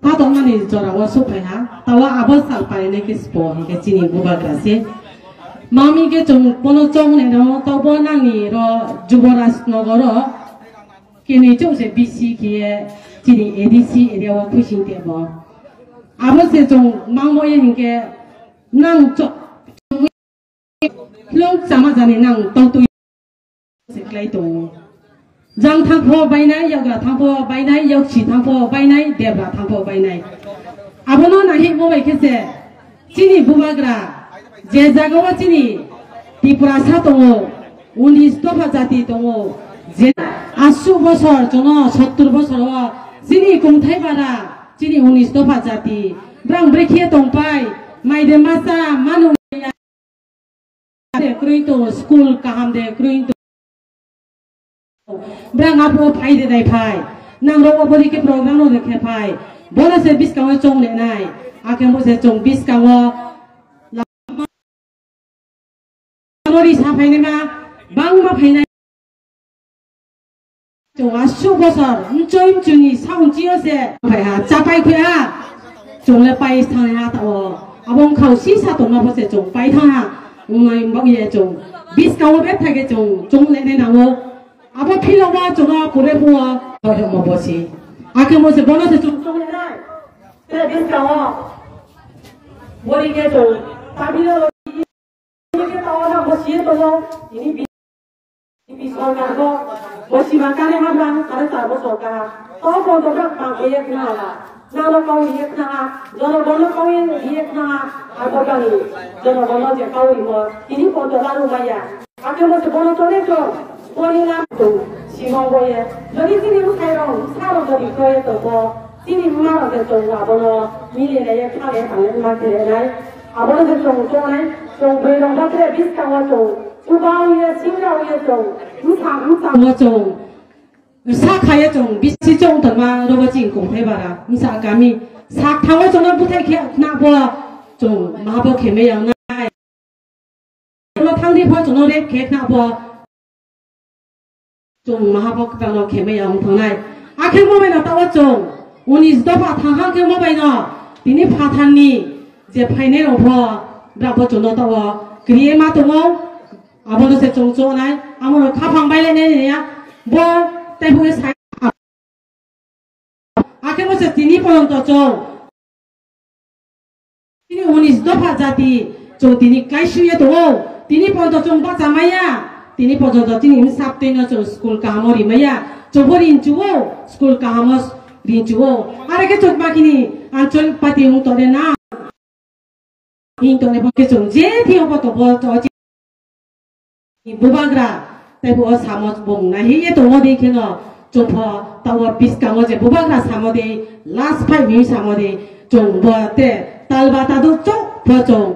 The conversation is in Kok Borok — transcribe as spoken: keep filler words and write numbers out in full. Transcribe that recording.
Patokmani jorao sokphaiha, tawa abo sal parinai khe spo hinkhe chini bubagra se. Mami khe chwng bono chongnai rw, tabo nangni ro Juboraj Nogoro kini chwng se B C khe chini A D C area o khuising tebo. Abo se chwng mangmo ye hinkhe nang chok Hlung chama jani nang tongtwi se klai tongo. Jang thangpho bainai, yagra thangpho bainai, yaksi thangpho bainai, debra thangpho bainai. Abono nahi mo bai khe se chini bubagra je jagao chini Tiprasa tongo, unis dopha jati tongo, je asuk bosor chono sottur bosor o chini kungthai bara chini unis dopha jati brang brekhe tongpai, maide masa manu de kroi to, school kaham de kroi to. Brang abo phai de dai phai. Nang ro obori ke program no de khe phai. Bono se biskango chong le nai. Akhe mo se chong biskango. Lamori sa phai ne ma, bang ma phai nai. Chwng asuk bosor mchoi mchuni saung chio se phai ha, chapai khe ha. Chwng le pai thang ha ta o. Abo wngkha si sa tongma bo se chwng pai thang ha. Wngnai wng bak ye chwng. Biskango bethai khe chwng, chwng le nai nango. Abo philo ma chwng no kure buo. Abo mo bo si. Akhe mo se bono se chwng chwng le nai. Te biskango. Bori khe chwng. Tabilo. Tini ke tawa na bosi tongo, tini B J P sorkar bo bosi ba kare hamra, kare ta bo sorkar. To ko to brak ma ko yek na la. Na lo kau yek na ha, jono bono kau yek na ha, abo kani. Jono bono je kau imo, tini ko to laru maya. Ake mo se bono to le to, ko ni lam to, simong boye. Jodi tini mo sai rong, sa rong jodi ko ye to bo. Chini mama rok se chwng abono mili nai ye kha ye thang ma khe nai. Abono se chwng chongnai, chwng bwrwi rok bo tre biskango chwng chuba ye singra ye chwng bwsa bwsa mo chwng sa kha ye chwng bisi chwng tongma robo chini kongthai bara bwsa kami sak thango chwngno bwthai khe khna bo chwng ma bo khe me yang nai. Ulo thangdi pho chwngno rep khe khna bo. Chwng maha bo kwbangno khe maya wng thangnai. Akhe mo bai no tawa chwng unis dopha thang hang khe mo bai no tini phathanni je phainai rok pho bra bo chwngno tawa kriye ma tongo. Abono se chwng chonai, amono khaphang bai lai nai ya. Bo tei bo sai Akhe mo se tini poronto chwng tini unis dopha jati chwng tini kaisuya tongo. Tini poronto chwng bacha maya. Tini poronto tini msap twi no chwng school kahamo rimaya. Chwngbo rinchuo, school kahamo rinchuo. Are khe chwng makini anchol pati wng tore na. Hing tongni bo khe chwng je thio bo to bo to chi bubagra tei bo samo bung nai hi ye tongo de kheno chopho tawo biskango je bubagra samo de last five minute samo de chwng bo te talba ta do chok pho chwng.